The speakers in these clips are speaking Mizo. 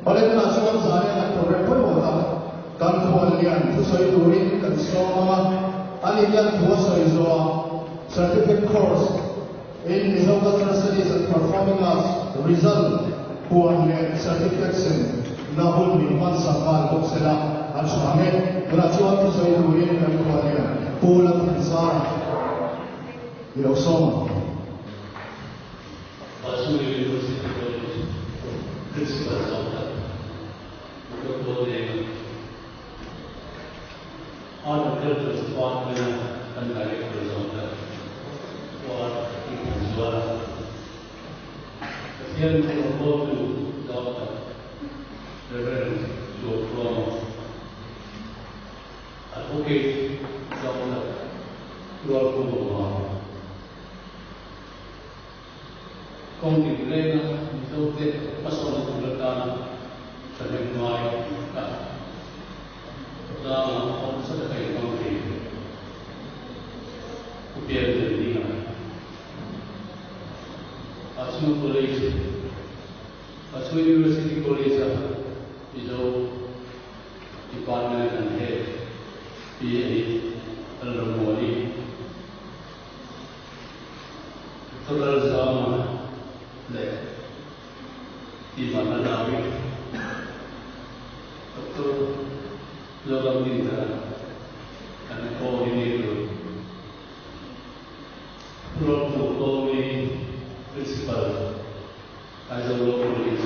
Awle tunah chuan zane kan program pawimawh tak kan khuallian thusawi turin kan sawm ang a, ani hian thu a sawi zawhah Certificate Course in Mizo Cultural Studies and Performing Arts result puan leh certificate sem na hun min hmansak nghal bawk sela a tha ang e. Tunah chuan thusawi turin kan khuallian Pu Lalthansara i lo sawm ang. Pasung University College Principal Doctor Doctor Kawldenga, Art and Culture Department-a kan Director Doctor Puar Tingthanzuala, Pathian rawngbawltu Doctor Reverend Chuauthuama, Advocate Doctor Rualkhuma. Kawng dik renga Mizote hmasawnna tur atana thahnem ngai tak tlanga awm nasa taka inhmang thei Pu Pian Liandinga, Pachhunga College, Pachhunga University College-a Mizo Department-a kan head Pi Edith Lalrammuani, Total zama leh tihman a dawi Doctor Zoramdinthara kan coordinator Pu Tawmi Principal Aizawl Law College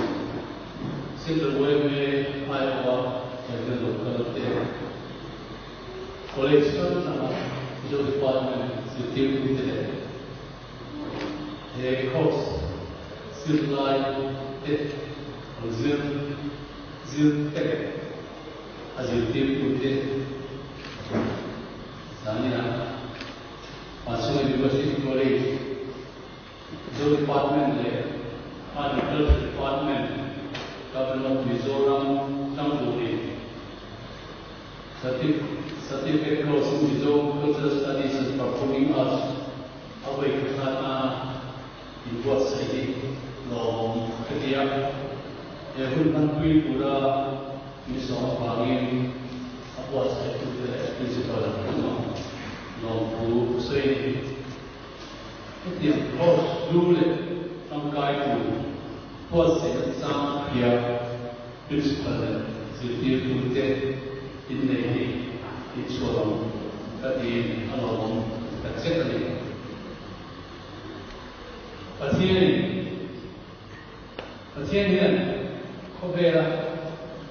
Central yma aiawha Chairman Doctor te College hrang hranga Mizo Department zirtirtute leh he course zirlai te lo zir zir tek a zirtirtute zania Pasung University College Mizo Department leh Agriculture Department Government of Mizoram tlangturin Certificate Course in Mizo Cultural Studies and Performing Arts a vawi khat atana inbuatsaih hi lawmawm ka ti a. He hun hmanpui tura min sawm avangin a buatsaihtute leh Principal chungah lawmthu ka sawi a ni. Hetiang course hlu leh tangkai tur buatsaih an chang hria Principal leh zirtirtute inneih hi inchhuah ang ka tiin a lawmawm tak zet a ni. Pathianin Pathian hian khawvela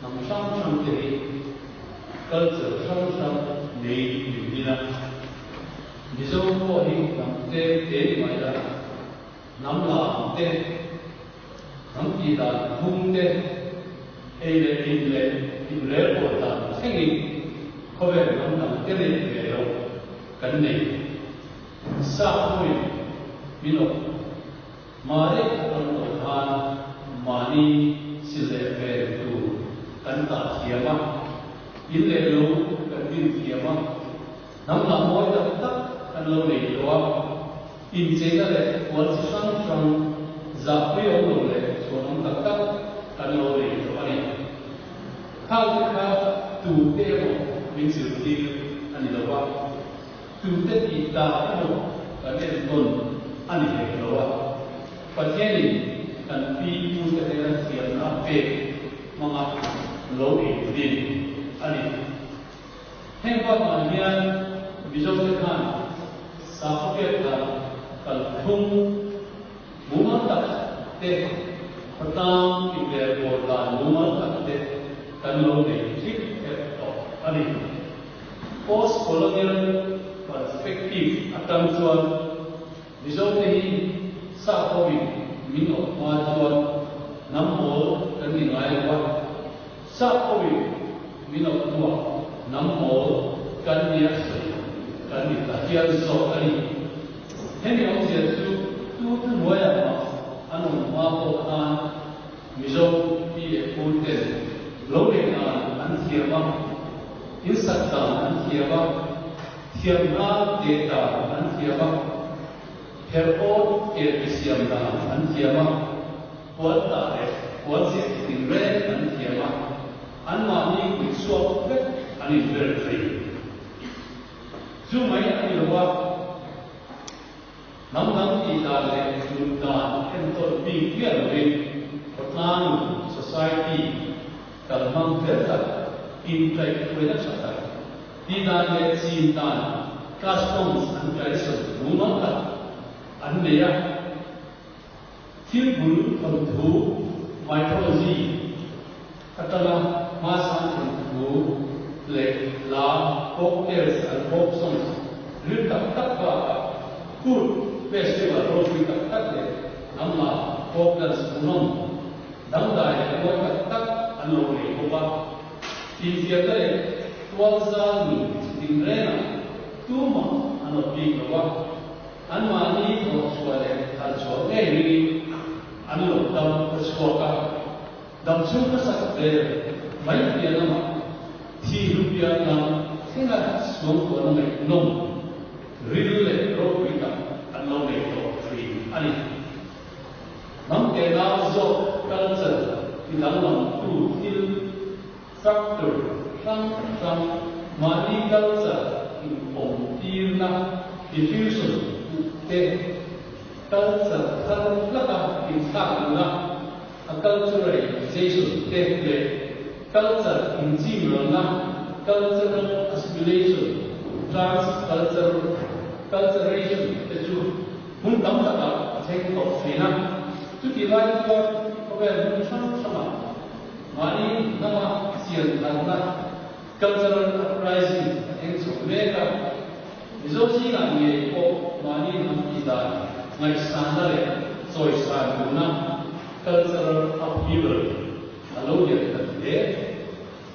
hnam hrang hrang te hi culture hrang hrang nei min din a, Mizo pawh hi hnam tlem te ni mai la, hnam lam te, hnam tih dan phung te, ei leh in leh inrel pawl dan thlengin khawvel hnam dang te neih ve loh kan nei. Sap pawhin min awk Mah rek kan tawh khan mahni si leh vel tur kan tah thiam a, in leh lo kan din thiam a, hnam lah mawi tak tak kan lo nei tawh a, incheina leh puan chi hrang hrang zahpui awm lo leh chhuanawm tak tak kan lo nei tawh a ni. Khangte kha tute emaw min zirtir a ni lo va. Tute tih ta emaw kan entawn a ni hlek lo a, Pathianin kan pi pute hnena thiamna a pek hmanga lo inrin a ni. Heng bakah hian Mizote khan sakhaw biakna kalphung mumal tak te, khawtlang inrelbawl dan mumal tak te kan lo nei thik thek tawh a ni. Post-colonial perspective atang chuan Mizote hi sap hovin min awp hma chuan hnam mawl kan ni ngai lo a, sap hovin min awp hnuah hnam mawl kan nia sawi kan ni ta hial zawk a ni. Hemi awmzia chu tu thuhnuaiah mah an awm hma pawh khan Mizo pi leh pu ten lo neih dan an thiam a, in sak dan an thiam a, thiamna teh dan an thiam a, pherh awt kel ti siam dan an thiam a, puan tah leh puan ziah chi tin reng an thiam. thiam a, anmahni kutchhuak vek an inbel thei. Chu mai a ni lo a, hnam dang tih dan leh nun dan enkawl bik miah lovin khawtlang nun, society, kalhmang fel tak, inkaihhruaina tha tak, tih dan leh chin dan, customs and tradition, mumal tak an nei a. Thil bul thawnthu, mythology, atanga hmasang thawnthu leh hla, folk tales and folk songs, ril tak tak bakah Kut festival ropui tak tak leh hnamla folk dance hmuhnawm dangdai leh mawi tak tak an lo nei bawk a. Infiamna leh tualzal nun tinrengah tumah an awt bik lo a. Anmahni thawhchhuah leh thalchhuah ngei ringin an lo dam ta chhuak a, dam chhung hmasak vel mai piah lamah thi hlu piah lam thlenga suangtuahna ngaihnawm ril leh ropui tak an lo nei tawh thin a ni. Hnam ke nau zawk culture ti danglamtu thil Factor hrang hrang mahni culture inpawmtirna, diffusion, te, culture thar hlaka inthlakna, acculturalization, te leh culture inchimralna, cultural assimilation, transculturation, te chu hmun tam takah a thleng tawh thin a. Chutih lai chuan khawvel hmun hrang hrangah Mahni hnama chian tharna, cultural uprising, a thleng chho mek a. Mizo zingah ngei pawh mahni hnam tih dan ngaihsanna leh chawisan duhna, cultural upheaval, a lo lian ta hle.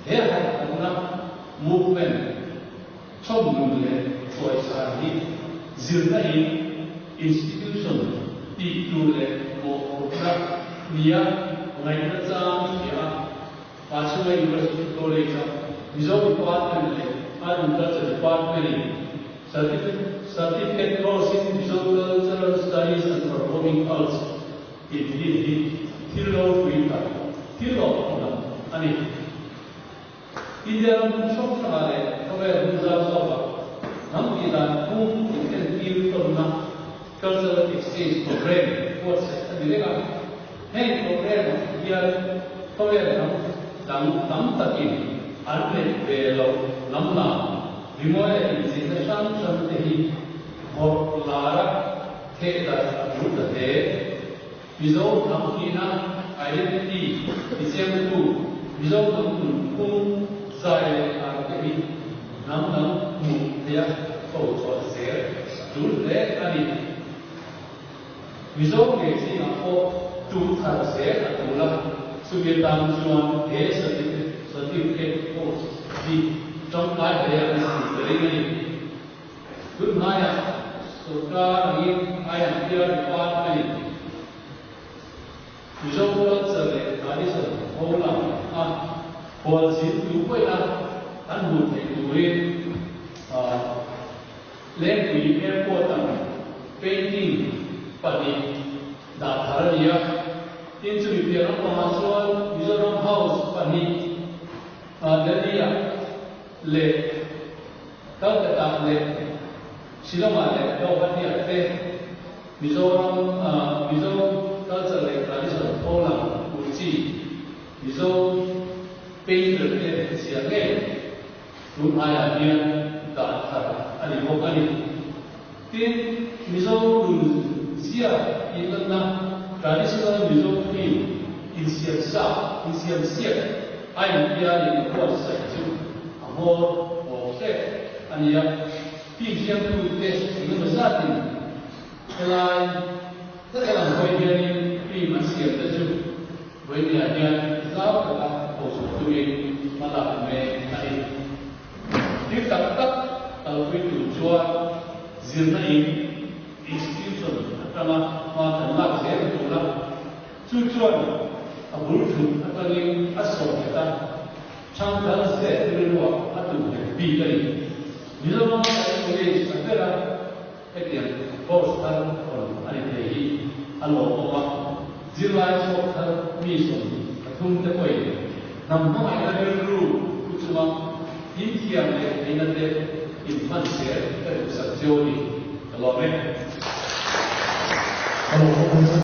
He harhna, movement, chawmnun leh chawisan hi zirna in, institution, tih tur leh mawhphurhna nia ngaihna chang hria a, Pachhunga University College-a Mizo Department leh Art and Culture Department-in Certificate Course in Mizo Cultural Studies and Performing Arts tih hi thil ropui tak, thil lawmawm tak a ni. India ram hmun hrang hrangah leh khawvel hmun zau zawkah hnam tih dan phung inentir tawnna, Cultural Exchange Programme, buatsaih a ni reng a. Heng programme-ah hian khawvel hnam dang tam takin an neih ve loh lam lam rimawi leh incheina hrang hrang te hi vawrh lara theh darh a tul ta hle. Mizo hnam nihna, identity, tichiangtu, Mizo hnam nunphung, zai leh hlan te hi hnam dang hmuh theia tho chhuah zel tul hle a ni. Mizo ngei zingah pawh tuh thar zel a tul a, chumi atan chuan he certificate course hi tangkai hle a ni tih ka ring a ni. Tunhnaiah sorkar angin INPR Department-in Mizo culture leh tradition ho lam a khualzin tu pawhin a an hmuh theih turin Lengpui Airport ang painting pahnih dah thar a ni a. Tin, chumi piah lampangah chuan Mizoram House pahnih Delhi-ah leh Calcutta leh Shillong-ah leh Guwahati-ah te Mizoram Mizo culture leh tradition pholang tur chi Mizo painter te chhiar ngei tun hmaiah hian dah thar a ni bawk a ni. Tin, Mizo nun zia inlanna traditional Mizo film insiam sa, insiam siak a inpiain a buatsaih chu a hmawr awm hle a ni a. Film siamtute engemaw zatin helai helam hawi hianin film an siamte chu Vawinia hian zau taka phochhuah tumin hma lak mek a ni. Thil tak tak kalpui tur chuan zirna in institution atanga hma kan lak zel tur a, chu chuan a bul thut atangin a sawm nghet a, changkal zel rilruah a tum nghet bik a ni. Mizoram Science College a ber a, hetiang course thar rawn a ni thei hi a lawmawm a, zirlai chhuak thar mi 33 te pawhin. Hnam hmangaihna rilru pu chunga in thiam leh theihna te in hman zel ka duhsak cheu a ni. Ka lawm e. Hello.